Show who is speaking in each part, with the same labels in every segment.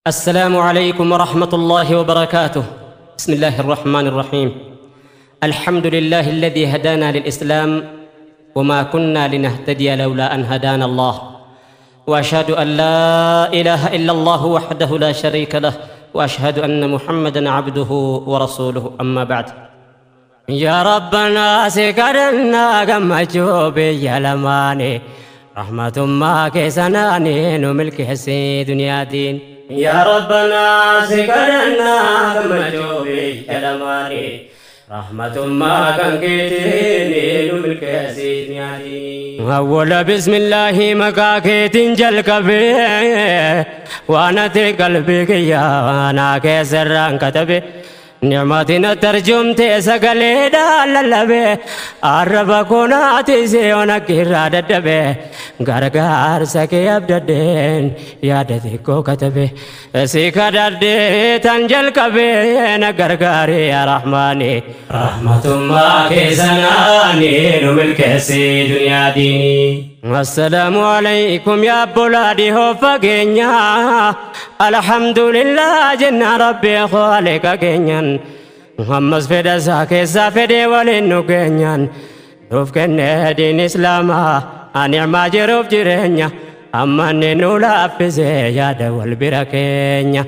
Speaker 1: السلام عليكم ورحمة الله وبركاته. بسم الله الرحمن الرحيم. الحمد لله الذي هدانا للإسلام وما كنا لنهتدي لولا أن هدانا الله، وأشهد أن لا إله إلا الله وحده لا شريك له، وأشهد أن محمدا عبده ورسوله. أما بعد، يا ربنا سكرنا gammachuu biyya lamaani rahmatummaa keessanaani nu milkeessi duniyaatiin. يا ربنا سكرنا gammachuu biyya lamaani rahmatummaa kan keetiin nu milkeessi duniyaatiin. أول بسم الله maqaa keetiin jalqabee waan ati qalbii kiyyaa naa keessarraan katabe Nicmatina tarjumte sagaleedhaan lallabe arraba konaati seeyona irraa dadhabe gargaarsa kee abdaddeen yaada xiqqoo katabe si kadhadhee tan jalqabe na gargaari yaa rahmaani rahmatummaa keessanaani nu milkeessi duniyaa diinii. السلام عليكم يا بلادي هو فقينيا الحمد لله جنا ربي خالق كينيان محمد فدا ساكي فدي ولنو كينيان nuuf kenne diin islaamaa ni'maa jiruuf jireenya amma inni nu laaffise yaada wal bira keenya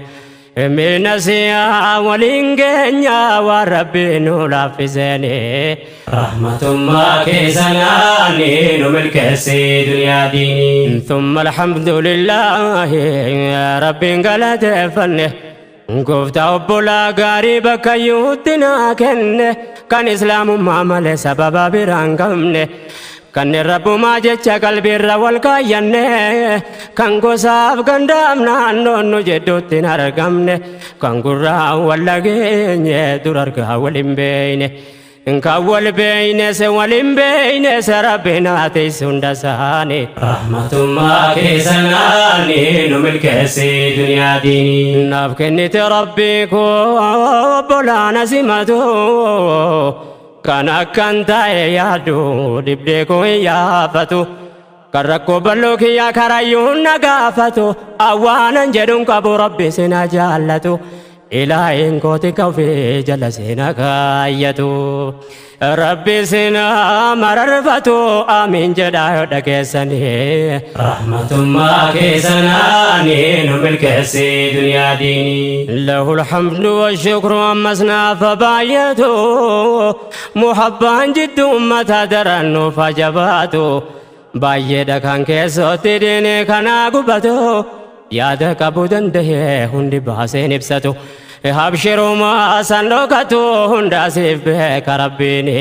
Speaker 1: mina siyaa waliin keenya waan rabbi nu laaffiseeni rahmatummaa keessanaani nu milkeessi duniyaa diinii. ثم الحمد لله rabbiin galateeffanne gooftaa obbolaa gaarii bakka iyyuutti naa kenne kan islaamummaa malee sababa biraan qabne kan rabbumaa jecha qalbiirra wal kaayyanne kan gosaaf gandaaf naannoon nu jedhutti hin argamne kan gurraa wal dhageenye dur argaa wal hin beeyne kan wal beeyne se wal hin beeyne se rabbiin haa teessu hunda isaanii rahmatummaa keessanaani nu milkeessi duniyaa diinii. Naaf kennite rabbii koo obbolaana simatu kan akkan taa'e yaadu dhibdee koo hin yaafatu kan rakkoo bal'oo kiyyaa karayyuun na gaafatu awwaanan jedhuun qabu rabbi sina jaallatu ilaahin kooti kafee jala sina kaayyatu rabbi sina mararfatu amiin jedhaa yoo dhageessanii rahmatummaa keessanaani nu milkeessi duniyaa diinii. له الحمد والشكر ammas naaf baay'atu muhabbaan jiddu ummata daran nuuf jabaatu baay'eedha kan keessootti diinii kanaa gubatu yaada qabu danda'e hundi baaseen ibsatu habshirumaa san dhokatu hundaasiif beeka rabbiini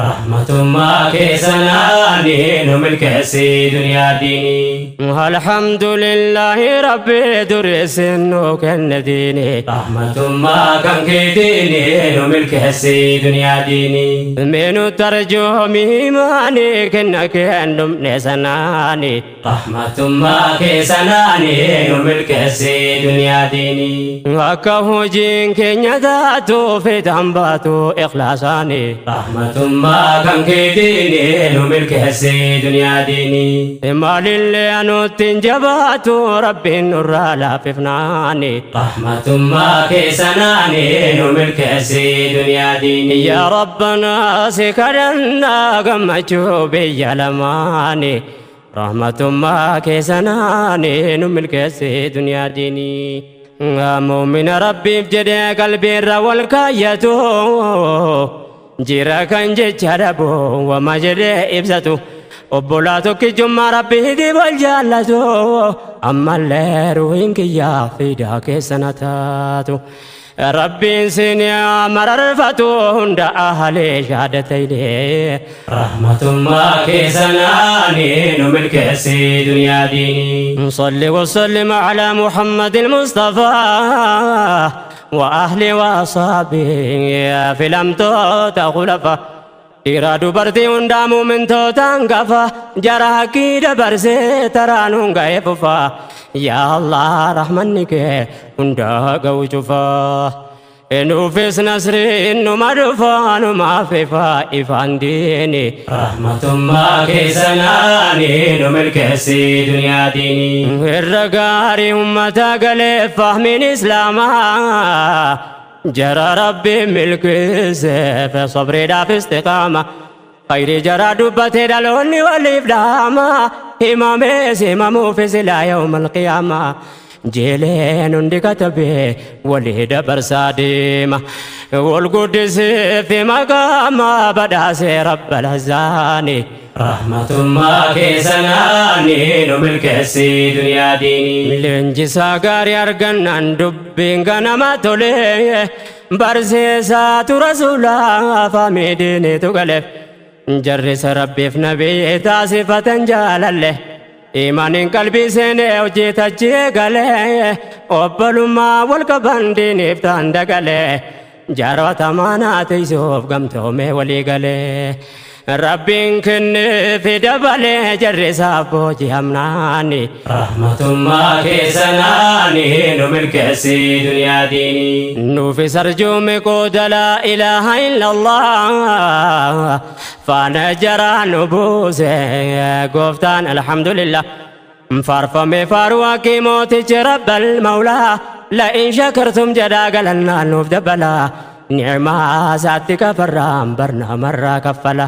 Speaker 1: rahmatummaa keessanaani nu milkeessi duniyaa diinii. الحمد لله rabbi dureessin nu kenne diini rahmatummaa kan keetiini nu milkeessi duniyaa diinii. Minu tarjoomi imaani kenna kennumne sanaani rahmatummaa keessanaani nu milkeessi duniyaa diinii. Akka hojiin keenya taatu fiixaan baatu ikhlaasaani rahmatummaa kan keetiini nu milkeessi duniyaa diinii. Maalillee anutti hin jabaatu rabbiin nurraa laaffifnaani rahmatummaa keessanaani nu milkeessi duniyaa diinii. Yaa rabbanaa si kadhannaa gammachuu biyya lamaani rahmatummaa keessanaani nu milkeessi duniyaa diinii. Muumina rabbiif jedhee qalbiirra wal kaayyatu jira kan jecha dhabu wama jedhee ibsatu obbolaa tokkichummaa rabbiitiif wal jaallatu ammallee ruhiin kiyyaa fiidaa keessana taatu. Rabbiin sin mararfatu hunda ahalee shaadatayne rahmatummaa keessanaani nu milkeessi duniyaa diinii. صل وسلم على محمد المصطفى وأهله وأصحابه في الأمتوت خلفا dhiiraa dubartii hundaa muumintootaan gafa jara hakkii dabarsee taraanuun ga'ee fufa yaa Allah rahmanni kee hundaa ga'u cufaa. Nuufis nasriin numa dhufa numaaf ifa ifaan diini.
Speaker 2: Rahmatummaa keessanaani nu milkeessi duniyaa diini.
Speaker 1: Irra gaarii ummata galee fahmiin islaamaa jara rabbiin milkeesseef sabriidhaaf istiqaama. Khayrii jara dubbatee dhaloonni waliif dhaama himamees himamuufis ilaa yawmal qiyaamaa. Jeeleen hundi katabee walii dabarsaa deema. Wal guddisee fi maqaama badhaasee rabbal hazaani.
Speaker 2: Rahmatummaa keessanaani nu milkeessi duniyaa diini.
Speaker 1: Leenjisaa gaarii argannaan dubbiin ganama tolee barsiisaatu rasuulaa faamii diiniitu galeef. Jarrisa rabbiif nabii taasifatan jaalalle. Imaaniin qalbii seenee hojii tachii galee obbolummaa wal qaban diiniif ta'an dagalee jaarota maanaa tiisuuf gamtoomee walii galee. Rabbiin kenneef dabalee jarrisaaf booji'amnaani.
Speaker 2: Rahmatummaa keessanaani nu milkeessi duniyaa diini.
Speaker 1: Nuufis arjuume qooda laa ilaaha illallah faana jaraa nu buuse gooftaan alhamdulillah. Faarfame faaruu haqqii mootichi rabbal mawlaa la'in shakartum jedhaa galannaan nuuf dabalaa. Ni'maa isaatti kafarraan barnaamarraa kaffala.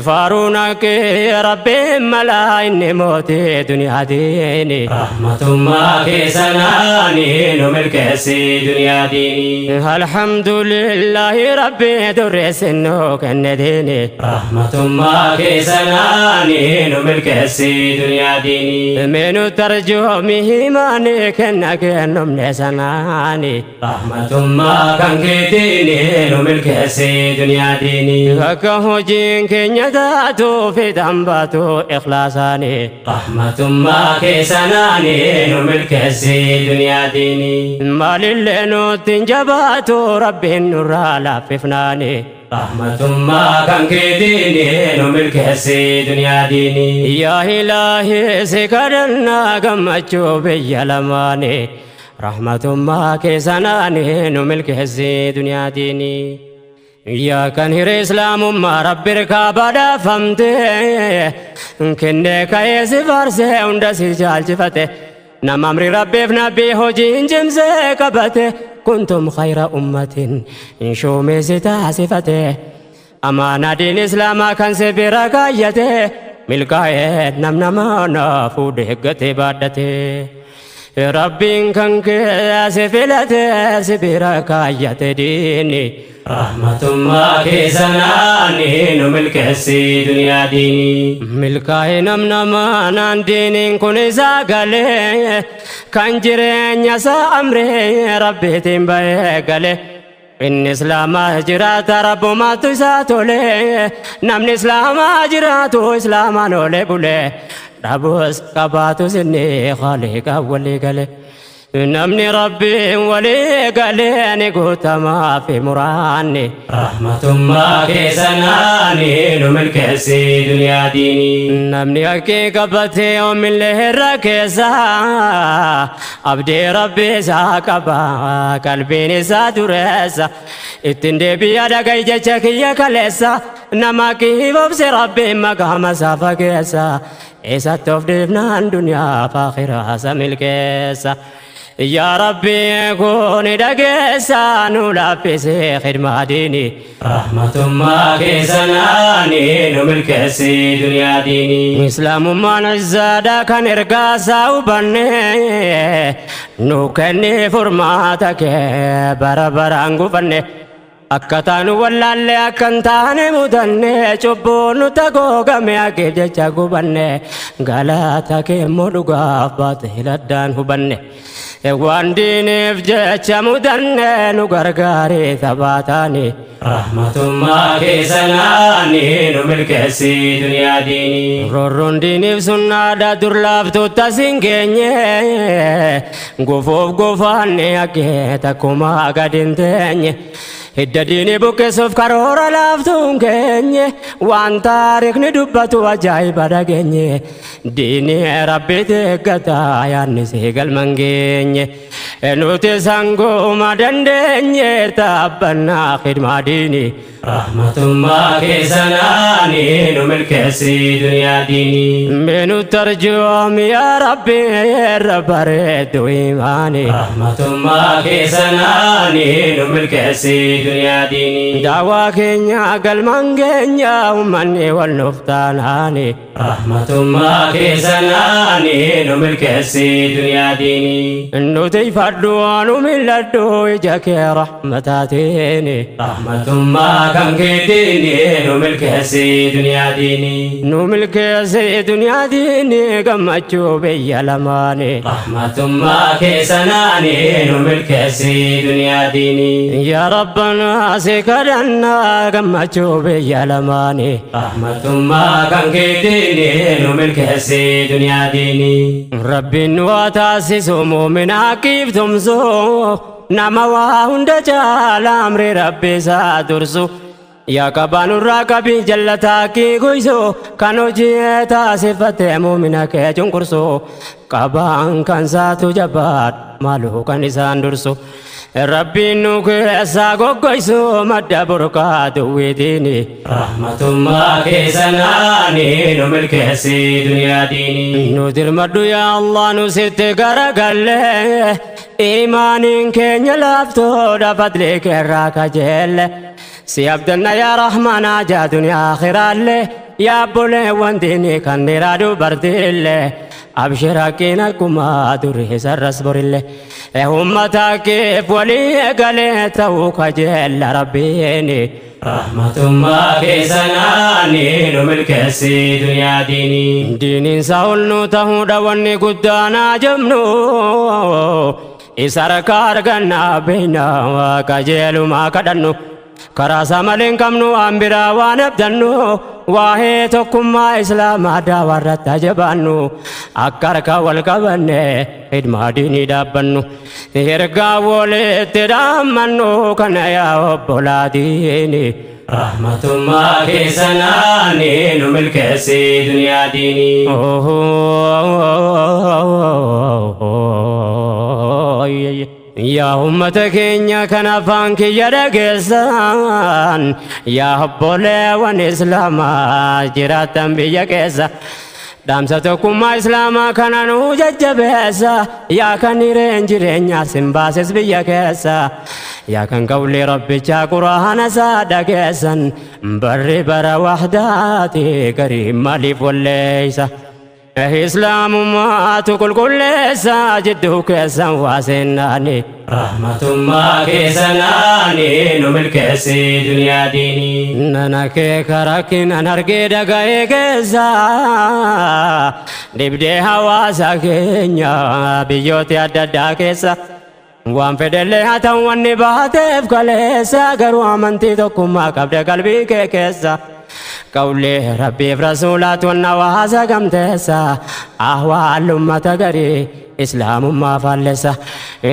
Speaker 1: Faaruun haqqii rabbiin malaa inni mootii duniyaa diini.
Speaker 2: Rahmatummaa keessanaani nu milkeessi duniyaa diini.
Speaker 1: Alhamdulillahi rabbi durreessin nu kenne diini.
Speaker 2: Rahmatummaa keessanaani nu milkeessi duniyaa diini.
Speaker 1: Menu tarjoomi himaani kenna kennumne sanaani.
Speaker 2: Rahmatummaa kan keetiini nu milkeessi duniyaa diini.
Speaker 1: Akka hojiin keenya taatu fiixaan baatu ikhlaasaani.
Speaker 2: Rahmatummaa keessanaani nu milkeessi duniyaa diini.
Speaker 1: Maalillee nutti hin jabaatu rabbiin nurraa laaffifnaani.
Speaker 2: Rahmatummaa kan keetiini nu milkeessi duniyaa diini.
Speaker 1: Yaa ilaahi si kadhannaa gammachuu biyya lamaani. Rahmatummaa keessanaani nu milkeessi duniyaa diini. Yaa kan hiree islaamummaa rabbi irkaa badhaafamte kennee ka'ee si faarsee hunda si jaalchifate nama amri rabbiif nabii hojiin cimsee qabate kuntum khayra ummatin shuumee si taasifate amaanaa diin islaamaa kan si bira kaayyate milkaa'ee nam namaa fuudhee eeggatee baadhate. Rabbiin kan kee si filate si bira kaayyate diini.
Speaker 2: Rahmatummaa keessanaani nu milkeessi duniyaa diini.
Speaker 1: Milkaa'ee nam namaanaan diiniin kun isaa galee kan jireenya isaa amree rabbiitiin bahee galee. Inni islaamaa jiraata rabbumaatu isaa tolee namni islaamaa jiraatu islaamaan olee bulee dhabus qabaatus inni khaliqa walii galee. Namni rabbiin walii galee ni guutamaa fi muraanni.
Speaker 2: Rahmatummaa keessanaani nu milkeessi duniyaa diini.
Speaker 1: Namni haqqii qabatee oomillee irra keessa abdii rabbi isaa qaba qalbiin isaa dureessa ittiin deebi'a dhaga'i jecha kiyya kaleessa nama haqqii obse rabbiin maqaama isaa fageessa isatti of dhiifnaan duniyaa fi akhiraa isa milkeessa. Yaa Rabbi kuni dhageessa nu laaffisee khidmaa diini.
Speaker 2: Rahmatummaa keessanaani nu milkeessi duniyaa diini.
Speaker 1: Islaamummaan izzaadha kan ergaa isaa hubanne nu kenni furmaata kee bara baraan gufanne. Akka taanu wallaalle akka hin taane mudanne cubbuu nu tagoogame haqiif jecha gubanne galata kee immoo dhugaaf baatee laddaan hubanne. Waan diiniif jecha mudanne nu gargaaree taphaataani.
Speaker 2: Rahmatummaa keessanaani nu milkeessi duniyaa diini.
Speaker 1: Roorroon diiniif sunnaadha dur laaftuu tas hin geenye gufuuf gufaanne haqqee takkuma gad hin teenye. Hidda diinii buqqisuuf karoora laaftuun keenye waan taarikhni dubbatu ajaa'iba dhageenye diinii rabbiiti eeggata yaadni si galman geenye. Nuti sangooma dandeenye taabbannaa khidmaa diini.
Speaker 2: Rahmatummaa keessanaani nu milkeessi duniyaa diinii.
Speaker 1: Menu tarjuum yaa Rabbi irra bareeddu imaani.
Speaker 2: Rahmatummaa keessanaani nu milkeessi duniyaa diinii.
Speaker 1: Daawaa keenya galmaan keenya ummanni wal nuuf taanaani.
Speaker 2: Rahmatummaa keessanaani nu milkeessi duniyaa diinii.
Speaker 1: Nuti fadhu nu mil'adhu ija kee rahmataatiin.
Speaker 2: Rahmatummaa kan keetiin nu milkeessi duniyaa diinii.
Speaker 1: Nu milkeessi duniyaa diinii gammachuu biyya lamaani.
Speaker 2: Rahmatummaa keessanaani nu milkeessi duniyaa diinii.
Speaker 1: Yaa Rabbanaa si kadhannaa gammachuu biyya lamaani.
Speaker 2: Rahmatummaa kan keetiin nu milkeessi duniyaa diinii.
Speaker 1: Rabbiin nu haa taasisu muumina haqiif tumsu, nama waa hunda caala amri Rabbi isaa dursu. Yaa qabaa nurraa qabii jallataa kii guysu, kan hojii taasifatee muumina kee cunqursu. Qabaan kan saatu jabaadha maaluu kan isaan dursu. Rabbiin nu keessaa goggoysu madda burqaa duwwiitiini.
Speaker 2: Rahmatummaa keessanaani nu milkeessi duniyaa diinii.
Speaker 1: Nu dirmadhu yaa Allah, nu sitti garagalle, imaaniin keenya laaftoodha fadlii keerraa kajeelle. Si abdanna yaa Rahmaanaa jaa duniyaa akhiraallee, yaa obboleewwan diinii kan dhiiraa dubartiillee. Abshir haqqiin akkuma durii sarras borillee. Ummata keef walii galee ta'uu kajeella Rabbiini.
Speaker 2: Rahmatummaa keessanaani nu milkeessi duniyaa diinii.
Speaker 1: Diiniin isaa ol nu ta'uudha wanni guddaanaa jabnu. Isa harka argannaa beekna qajeelumaa kadhannu. Karaa isaa malee hin qabnu waan biraa waan abdannu. Waa'ee tokkummaa Islaamaa daawaa irratti jabaannu. Akka harka wal qabanne hidmaa diinii dhaabbannu. Ergaa walitti dhaammannu kana yaa obbolaatiin.
Speaker 2: Rahmatummaa keessanaani nu milkeessi duniyaa diinii.
Speaker 1: Yaa ummata keenya kan afaan kiyya dhageessan, yaa obboleewwan Islaamaa jiraattan biyya keessa, dhaamsa tokkummaa Islaamaa kana nuu jajjabeessa. Yaa kan hireen jireenyaa sin baases biyya keessa, yaa kan qawlii Rabbichaa Quraana isaa dhageessan, barri bara wahdaati garii maaliif walleeysa? Islaamummaatu qulqulleessa jidduu keessan waa seennaani.
Speaker 2: Rahmatummaa keessanaani nu milkeessi duniyaa diinii.
Speaker 1: Nana kee karakkinan argee dhaga'ee keessa dhibdee hawaasa keenya biyyooti adda addaa keessa. Waan fedhellee haa ta'u wanni baateef kaleessa, garuu amantii tokkummaa qabda qalbii kee keessa. Qawlee Rabbiif Rasuulaatu wanna hawaasa gamteessa, ahwaal ummata garii Islaamummaa faallessa.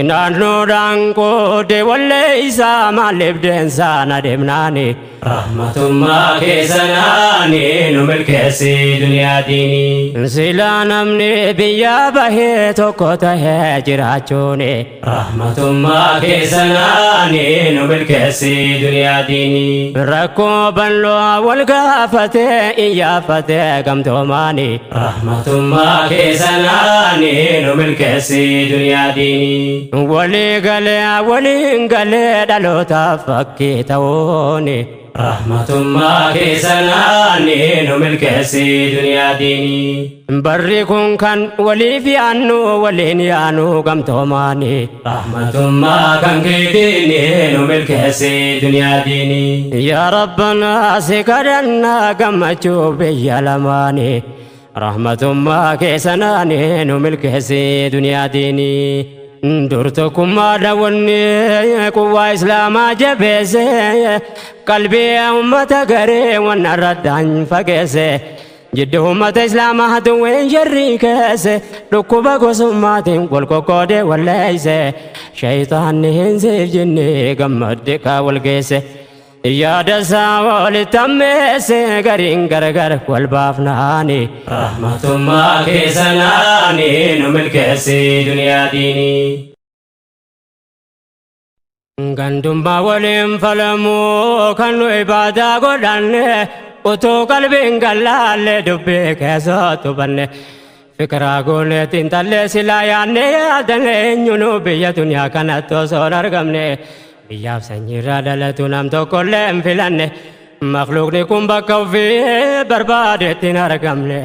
Speaker 1: Naannoodhaan qoodee walleeysa maaliif deensaa na deemnaani.
Speaker 2: Rahmatummaa keessanaani nu milkeessi duniyaa diinii.
Speaker 1: Silaa namni biyya bahee tokko tahee jiraachuuni.
Speaker 2: Rahmatummaa keessanaani nu milkeessi duniyaa diinii.
Speaker 1: Rakkoo bal'oo wal gaafatee iyyaafatee gamtoomaani.
Speaker 2: Rahmatummaa keessanaani nu milkeessi duniyaa diinii.
Speaker 1: Walii galee waliin galee dhalootaaf fakkii ta'uuni.
Speaker 2: Rahmatummaa keessanaani nu milkeessi duniyaa diinii.
Speaker 1: Barri kun kan waliif yaannu waliin yaanu gamtoomaani.
Speaker 2: Rahmatummaa kan keetiin nu milkeessi duniyaa diinii.
Speaker 1: Yaa Rabbanaa si kadhannaa gammachuu biyya lamaani. Rahmatummaa keessanaani nu milkeessi duniyaa diinii. Dur tokkummaa daawwanni quwwaa Islaamaa jabeesse, qalbii ummata garee wanna raddaan fageesse. Jiddu ummata Islaamaa hatuween sharrii keesse, dhukkuba gosummaatiin wal qoqqoodee walleeyse. Shayitaanni hin siif jinni gammadde kaa wal geesse. Yaada isaa walitti ammeesse gariin gargar wal baafnaani.
Speaker 2: Rahmatummaa keessanaani nu milkeessi duniyaa diinii.
Speaker 1: Gandummaa waliin falamuu kan nu ibaadaa godhanne, utuu qalbiin gallaalle dubbii keessatti hubanne, fikiraa gooneetiin tallee silaa yaadne yaadanne, eenyunuu biyya duniyaa kanatti osoo hin argamne, biyyaaf sanyiirraa dhalatu nam tokkollee hin filanne. Makluuqni kun bakka ofii barbaadetti hin argamne.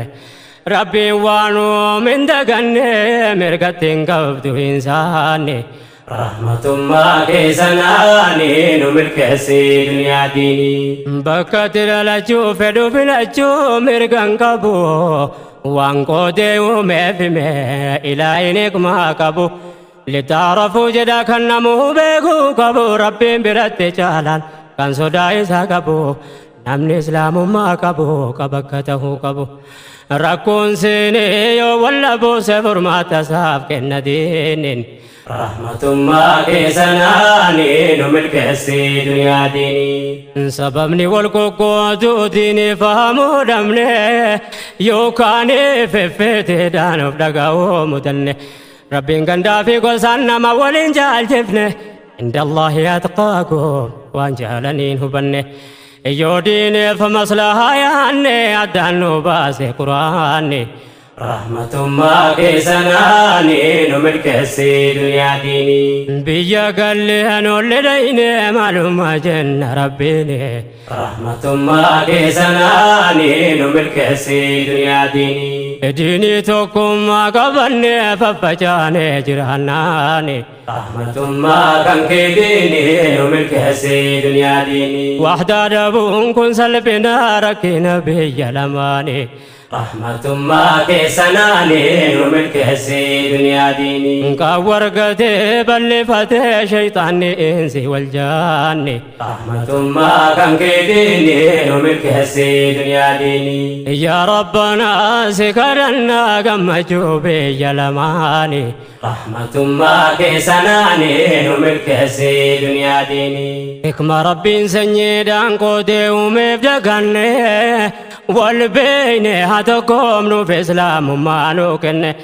Speaker 1: Rabbiin waan uume hin daganne, mirgatti hin qabdu hin saanne.
Speaker 2: Rahmatummaa keessanaani nu milkeessi duniyaa diinii.
Speaker 1: Bakka itti dhalachuu fedhu filachuu mirga hin qabu. Waan qoodee uumeef hime ilaahin hikmaa qabu. Litaarafuu jedha kan namuu beekuu qabu, Rabbiin biratti caalaan kan sodaa isaa qabu. Namni islaamummaa qabu qaba akka ta'uu qabu. Rakkoon seenee yoo walla buuse furmaata isaaf kenna diiniin.
Speaker 2: Rahmatummaa keessanaani nu milkeessi duniyaa diinii.
Speaker 1: Sababni wal qoqqooduu diinii fahamuu dhabne, yookaan feffeeteedhaan of dhaga'uu mudanne. Rabbiin gandaa fi gosaan nama waliin jaalchifne. Inda Allaahi atqaakum waan jaalaniin hubanne. Yoo diineef maslahaa yaanne addaan nu baase Quraanni.
Speaker 2: Rahmatummaa keessanaani nu milkeessi duniyaa diinii.
Speaker 1: Biyya gallee nolle dhayne maalummaa jenna Rabbiini.
Speaker 2: Rahmatummaa keessanaani nu milkeessi duniyaa diinii.
Speaker 1: Diinii tokkummaa qabanne faffacaane jiraannaani.
Speaker 2: Rahmatummaa kan keetiini nu milkeessi duniyaa diinii.
Speaker 1: Waxdaa dhabuun kun salphina rakkina biyya lamaani.
Speaker 2: Rahmatummaa keessanaani nu milkeessi duniyaa diinii.
Speaker 1: Kan wargatee bal'ifatee shayxaanni insi wal jaanni.
Speaker 2: Rahmatummaa kan keetiini nu milkeessi duniyaa diinii.
Speaker 1: Yaa Rabbanaa si kadhannaa gammachuu biyya lamaani.
Speaker 2: Rahmatummaa keessanaani nu milkeessi duniyaa diinii.
Speaker 1: Hikma Rabbiin sanyiidhaan qoodee uumeef daganne, wal beeyne haa tokkoomnuuf islaamummaa nuu kenne.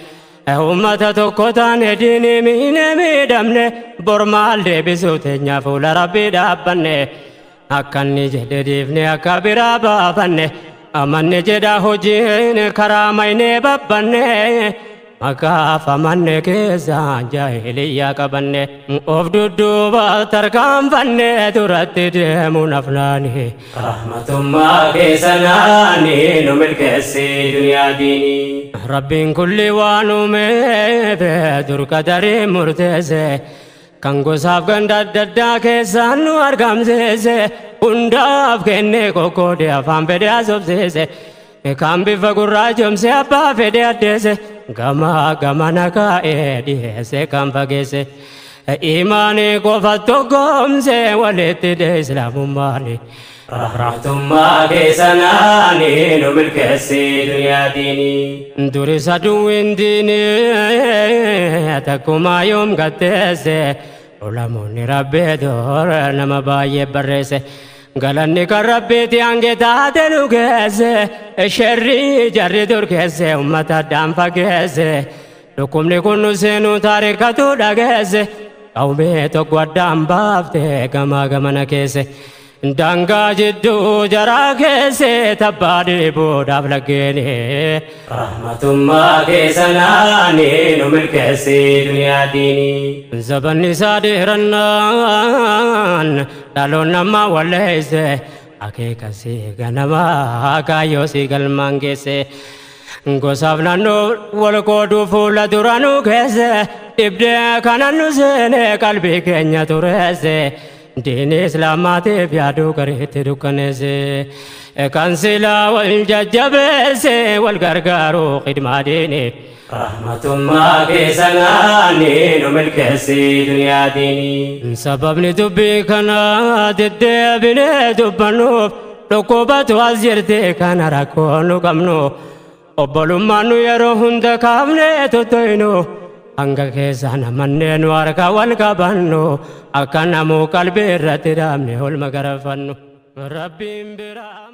Speaker 1: Uummata tokko taane diinii miine miidhamne, bor maal deebisuu teenya fuula Rabbii dhaabbanne. Akka inni jedhe dhiifne akka biraa baafanne, amanne jedha hojiin karaa maynee babbanne. Maqaaf amanne keessaan jaahiliyyaa qabanne, of dudduuba tarkaanfanne duratti deemuun afnaani.
Speaker 2: Rahmatummaa keessanaani nu milkeessi duniyaa diinii.
Speaker 1: Rabbiin kulli waan uumeef dur qadarii murteesse, kan gosaaf ganda adda addaa keessaan nu argamsiise, hundaaf kennee qoqqoode afaan fedhe haasofsiise. Kan bifa gurraachomse abbaa fedhe addeesse, gama gamana kaa'ee dhiyeesse kan fageesse. Imaanii qofa tokkoomse walitti dhe islaamummaani.
Speaker 2: Rahmatummaa keessanaani nu milkeessi duniyaa diinii.
Speaker 1: Durisa duwwiin diinii takkumaa yoom gatteesse, ulamoonni Rabbii dur nama baay'ee barreesse. Galanni kan Rabbiiti hange taate nu geesse, sherrii jarri dur keesse ummata addaan fageesse. Dhukkubni kun nu seenuu taarikatu dhageesse, qawmee tokko addaan baafte gamaa gamana keesse. Daangaa jidduu jaraa keesse tabbaa dhiibuudhaaf laggeeni.
Speaker 2: Rahmatummaa keessanaani nu milkeessi duniyaa diinii.
Speaker 1: Zabanni isaa dheerannaan dhaloon nama walleesse, akeekasii ganamaa kaayyoo si galmaan geesse. Gosaaf naannoo wal qooduu fuula dura nu keesse, dhibdee kana nu seene qalbii keenya tureesse. Diini islaamaatiif yaaduu gareetti dukkaneesse. Kan silaa wal jajjabeesse wal gargaaruu khidmaa diiniif.
Speaker 2: Rahmatummaa keessanaani nu milkeessi duniyaa diinii.
Speaker 1: Sababni dubbii kana deddeebinee dubbannuuf dhukkubatu as jirti kana rakkoo nu qabnu. Obbolummaan nu yeroo hunda kaafnee tuttuqnu, hanga keessaan amannee nu harka wal qabannu, akka namuu qalbii irratti dhaabne olma garafannu. Rabbiin biraa.